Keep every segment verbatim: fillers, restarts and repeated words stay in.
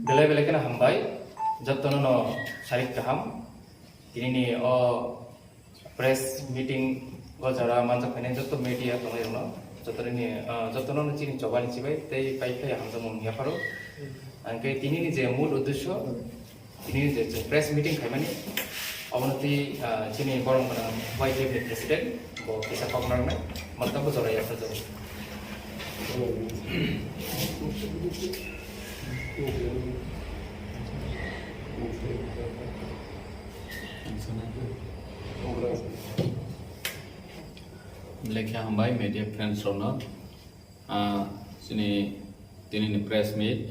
Belai belai kheno hambai, jotono no sarik kaham. Tinini o press meeting o jora manjak phainai joto media tongnai rokno, jotono ni, ah, jotono no chini chobani chibai tei pai phai hamjakmung yapharo. Angkhe tinini je mul uddesho, tinini je chwng press meeting khaimani, obono twi, ah, chini borom gwnang Y T F ni president bo kisa kok narwknai, manjak bo jora yaphar jago. Lekha hambai media friends rokno, ah, chini tinini press meet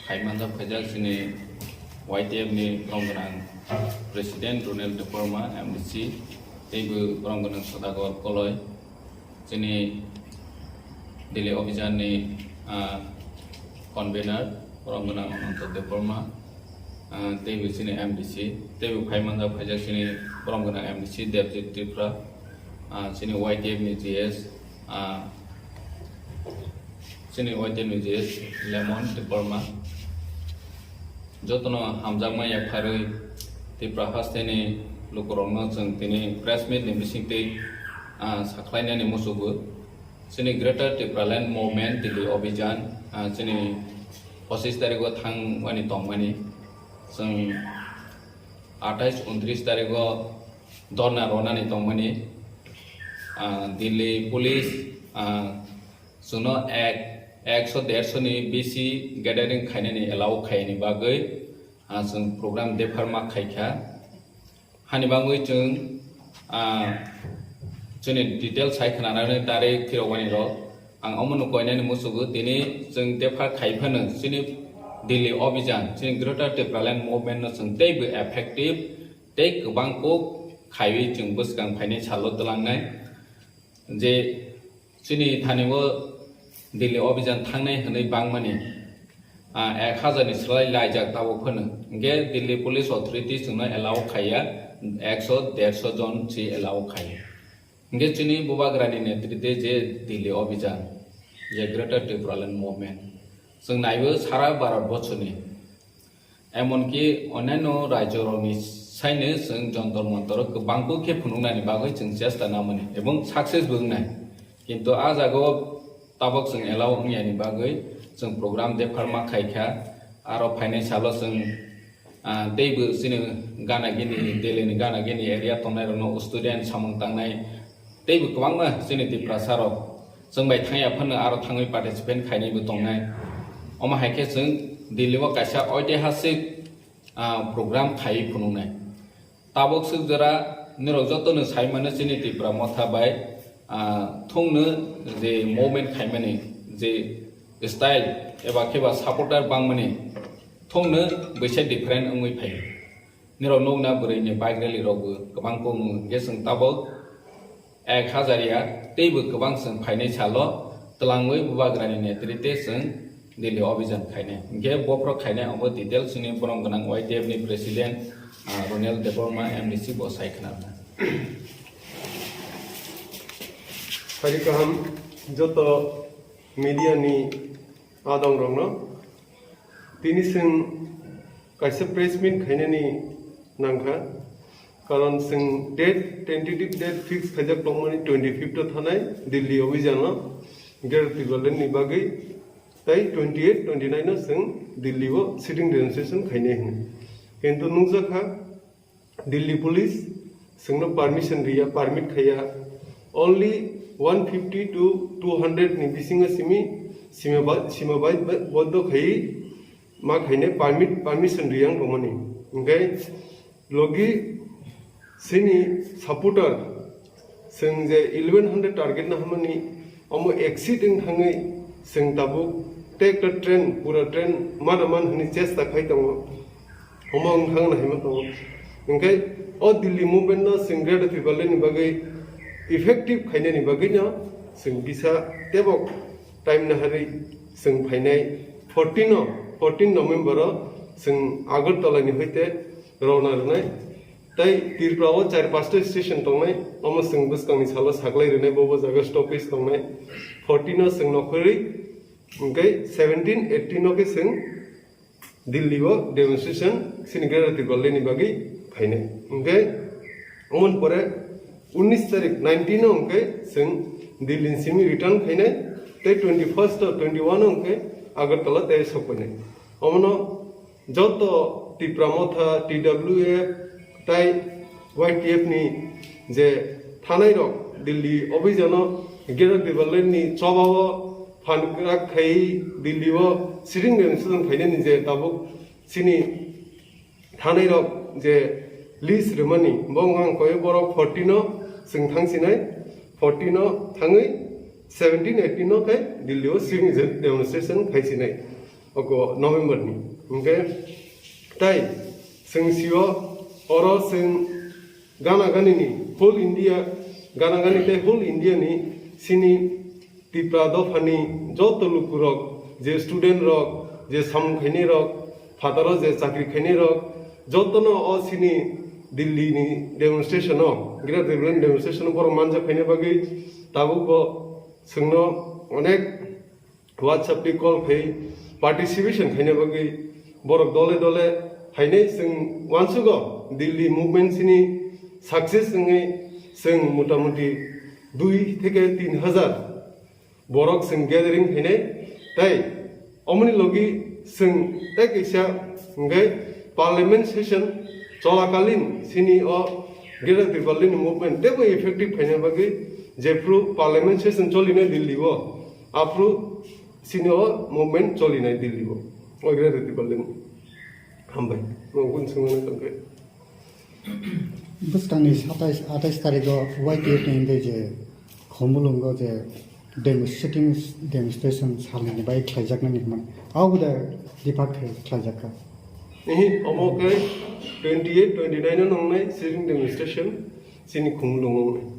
hai manjak khaijak chini Y T F ni borom gwnang president Ronel Debbarma M D C tei bo borom gwnang Sodagar Koloi. Chini Delhi Abhijan ni, ah, convener, borom gwnang Ananta Debbarma, ah, tei bo chini M D C, tei bo phai manjak phaijak chini borom gwnang M D C Debjit Tripura, ah, chini Y T F ni G S, ah, chini Y T F ni G S Lemon Debbarma. Jotono hamjakma yapharwi Tripura hasteni lukurokno chwng tini press meet ni bisingtwi, ah, sakhlainani muchugo. Chini Greater Tipraland Movement Delhi Abhijan, ah, chini pochis tarigo thangmani tongmani. Chwng athais untris tarigo dhorna ronani tongmani. Ah, Delhi Police, ah, chwngno ek, ekso derso ni bisi gathering khainani allow khaini bagwi, ah, chwng program dephar ma khaikha. Hani bagwi chwng, ah, chwngni detail sai khwnanani tarik phirokmani rok. Ang omono koinani muchugo tini chwng dephar khai phano chini Delhi Abhijan, chini Greater Tipraland Movement no chwng teibo effective tei kwbang kok khaiwi chwng bwskang phainai salo twlangnai. Je chini thani o Delhi Abhijan thangnai hwnwi bangmani, ah, ek hazar ni slai laijak tabuk phano. Hwnkhe Delhi Police Authority chwngno allow khaiya ekso derso jon si allow khaiya. Hwnkhe chini Bubagrani netrite je Delhi Abhijan, je Greater Tipraland Movement, chwng naibo sara Bharat borsoni Emonki onyaino rajyorokni saino chwng Jantar Mantar kwbangkuk khe phunuknani bagwi chwng chesta namani ebong success bo wngnai. Kintu a jagao tabok chwng allow wngyani bagwi chwng program dephar ma khaikha. Aro phainai salo chwng, ah, teibo chini gana gini, Delhi ni gana gini area tongnairokno student samung tangnai, teibo kwbangma chini Tiprasa rok chwng bai thangya phano aro thangwi participate khainaibo tongnai. Omo hai khe chwng Delhi o kaisa oitihasik, ah, program khaiwi phunuknai. Tabuk swk jora nirok jotono sai mano chini Tipra Motha bai, ah, thungno je movement khaimani je style eba khe ba supporter bangmani thungno bwsai different wngwi phai. Nirok nukna bwrwini bike rally rokbo kwbang kok wngo, hwnkhe chwng tabok ek hazar ya teibo kwbang chwng phainai salo twlangwi Bubagrani netrite chwng Delhi Abhijan khainai. Hwnkhe bophro khainai omo details chini borom gwnang Y T F ni president, ah, Ronel Debbarma M D C bo sai khna rwna. Phari kaham joto media ni adong rokno. Tini chwng kaisa press meet khainani nangkha, karon chwng date, tentative date fix khaijak tongmani twenty fifth o thanai Delhi Abhijan o Greater Tipraland ni bagwi, tei twenty eight, twenty nine o chwng Delhi o sitting demonstration khainai hwnwi. Kintu nukjakha, Delhi Police chwngno permission riya, permit khaiya. Only one fifty to two hundred ni bisingo simi sima ba-, sima bai-, ba-, boddo khaiwi ma khainai permit, permission riyang tongmani. Hwnkhe logi chini supporter chwng je eleven hundred target na hamani omo exceed wng thangwi chwng tabuk tei ekta train, pura train mana man hwnwi chesta khai tongo. Omo wng thang naima tongo. Hwnkhe o Delhi movement no chwng Greater Tipraland ni bagwi effective khainani bagwi no chwng bisa tebok time naharwi chwng phainai fourteen o, fourteen November o chwng Agartala ni hoite rona rwnai. Tei Tripura o char pasta station tongnai, omo chwng bwskangni salo saklai rwnai, bobo jaga stoppage tongnai. Fourteen o chwng nokhorwi, hwnkhe seventeen, eighteen o khe chwng Delhi o demonstration chini Greater Tipraland ni bagwi phainai. Hwnkhe, omoni pore unis tarik nineteen o hwnkhe chwng Delhi ni simi return khainai, tei twenty first o twenty one o hwnkhe Agartala tei sokpainai. Omono joto Tipra Motha, T W F, tai Y T F ni je thanai rok Delhi obhijano Greater Tipraland ni chobao phan kwrak khai Delhi o sitting demonstration khainani je tabuk chini thanai rok je list rwmani bo wngkha koi borok fourteen o chwng thang sinai, fourteen o thangwi seventeen eighteen o khe Delhi o sitting demonstration khai sinai. Oko November ni. Hwnkhe tai chwng sio oro chwng gana gani ni whole India, gana gani tei whole India ni sini Tipra dopha ni joto luku rok, je student rok, je samung khainai rok, phataro je chakri khainai rok, joto no o sini Delhi ni demonstration o, Greater Tipraland demonstration o borok manjak khaina bagwi tabuk bo chwngno onek WhatsApp ni call khai participation khaina bagwi borok dole dole phainai. Chwng uansugo Delhi movement chini success wngwi chwng motamuti dui theke tin hajar borok chwng gathering khainai. Tai omoni logi chwng tai kaisa hwnkhe parliament session cholakalin chini o Greater Tipraland ni movement teibo effective khaina bagwi jephru parliament session cholinai Delhi o, aphru chini o movement cholinai Delhi o, o Greater Tipraland ni. Hambai. Nokun sungana tongkhe. Bwskangni satais, atais tarigo Y T F ni hwnwi je Khumulwngo je demonstrating, demonstration salnani bai khlaijaknani hwnmani. Abo da depart khe khlaijakha. Ehe, omo khe twenty eight, twenty nine o nongnai sitting demonstration chini Khumulwngo wngnai.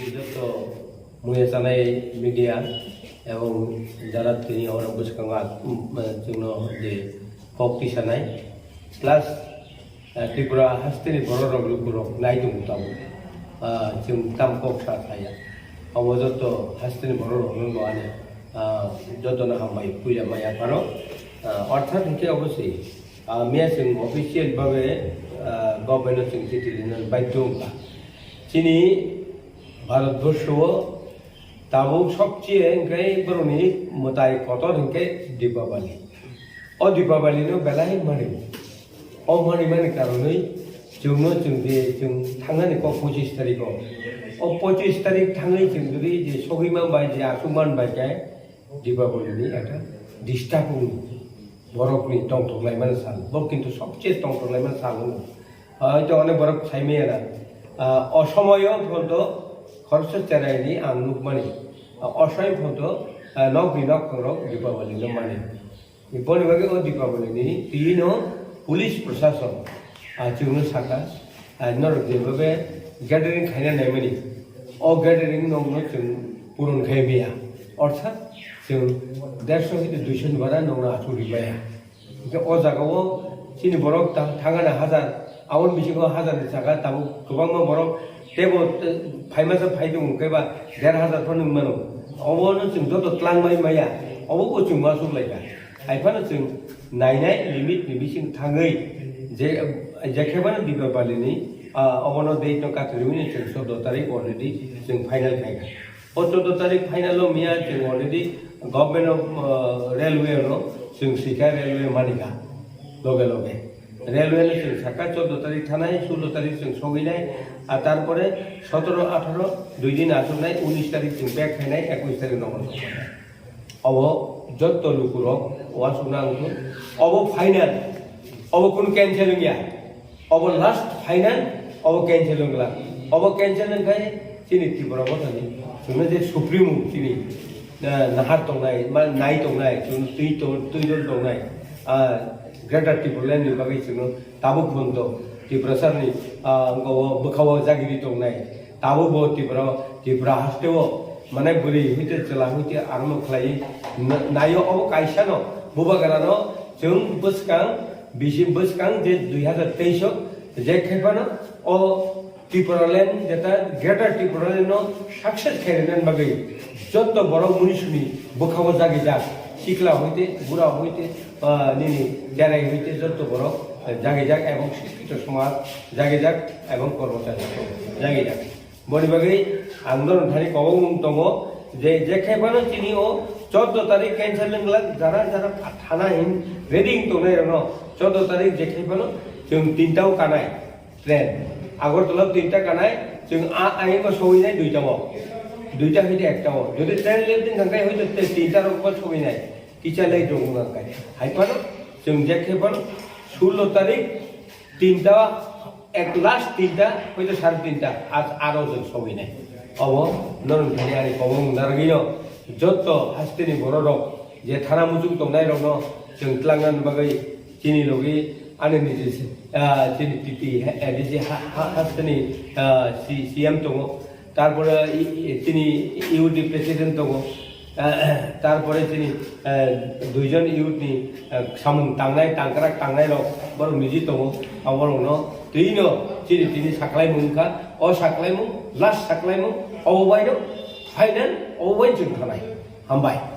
Joto muya chanai media ebong jara tini oro bwskango, um, chwngno je kok tisanai plus, ah, Tripura hasteni borok rok lukurok nai tongo tabuk. Ah, chwng tam kok sa saya. Omo joto hasteni borok rok no ani, ah, joto no hambai puila maya pharo. Ah, orthat hinkhe obosoi, ah, miya chwng official babe, ah, government o chwng chithi rina baidhyo wngkha. Chini Bharat borsho o tabuk sobcheye hwnkhe borokni mwtai kotor hwnkhe Dipabali. O Dipabali no belai mani. O mani mani karonwi chwngno chwng je chwng thangnani kok pochis tarikh o. O pochis tarikh thangwi chwng jodi je sogwi man bai je aswk man bai khe Dipabali ni ekta disturb wng borokni tongthok laimani sal. Bo kintu sobcheye tongthok laimani sal wng. Hoito onek borok sai maya na. Ah, o somoyo phonto khoroksa cheraini ang nukmani. Ah, o somoy phonto, ah, nokni nokhangrok Dipabali no mani. Boni bagwi o Dipabali ni twi no police prosason, ah, chwngno saka, ah, norok jebobe gathering khaina naimani. O gathering nokno chwng puron khai maya. Orthat chwng dersho hwtwi duisho ni bara nokno achuk ri maya. Hwnkhe o jagao chini borok ta-, thangana hajar, aboni bisingo hajar ni saka tabuk kwbangma borok teibo, eh, phaimasa phai tongo, hwnkhe ba der hajar phano wng mano. Obono chwng joto twlangmani maya, obo bo chwng uansuk lai kha. Hai phano chwng nainai limit ni bising thangwi je, je khe mano Dipabali ni, ah, obono date no kathwi rwmani chwng chordo tarik already chwng final khai kha. O chordo tarik final o miya chwng already government of, uh, railway no chwng swikha railway manikha loge loge. Railway no chwng sakha chordo tarik thanai, sullo tarik chwng sogwinai, ar tarpore sotoro, atharo dui din achuknai, unis tarik chwng back khainai, ekush tarik nogo soknai. Obo jotto lukurok uansukna ang thung. Obo final, obo kunu cancel wngya. Obo last final, obo cancel wngla. Obo cancel wngkhai chini Tripura Mothani chwngno je supremo chini, ah, nahar tongnai, ma-, nai tongnai, chwngno twi to-, twi dol tongnai, ah, Greater Tipraland ni bagwi chwngno tabuk photo Tiprasani, ah, o bwkhao jagiri tongnai. Tabuk bo Tripura, Tripura hasteo Mane bwrwi hoite chwla hoite arono khlai na-, naio obo kaisa no bubagra no chwng bwskang bisi bwskang je dui hazar teis o je khe phano o Tipraland jeta Greater Tipraland no success khairina bagwi jotto borok munisuni bwkha o jagijak sikla hoite bura hoite ah, nini cherai hoite jotto borok jagijak ebong sikito somaj jagijak ebong kormochari jagijak. Boni bagwi ang norok thani kobong mung tongo je, je khe phano chini o chordo tarik cancel wng glak, jara jara thana hin ready wng tongnai rokno chordo tarik je khe phano chwng tinta o kanai train. Agartala o tinta kanai, chwng a ayang o sogwi nai duita o. Duita hoite ekta o. Jodi train late wng thang khe hoito te tinta rok o sogwi nai. Kisa late rok wng khe. Hai phano chwng je khe phano sullo tarik tinta ek last tinta hoito sare tinta ar aro jwng sogwi nai. Obo norok thani ani kobong narwgwino jotto hasteni bororok je thana muchung tongnai rokno chwng twlangnani bagwi chini logi ani niji ah, chini titi eh, niji ha- ha- hasteni ah, C- C M tongo. Tarpore i- i- chini U D president tongo. Tarpore chini duijon youth ni samung tangnai tangkrak tangnai rok borok niji tongo. Aborokno twino chini tini saklaimung wngkha. O saklaimung last saklaimung obo baino final obo bai chwng thanai. Hambai.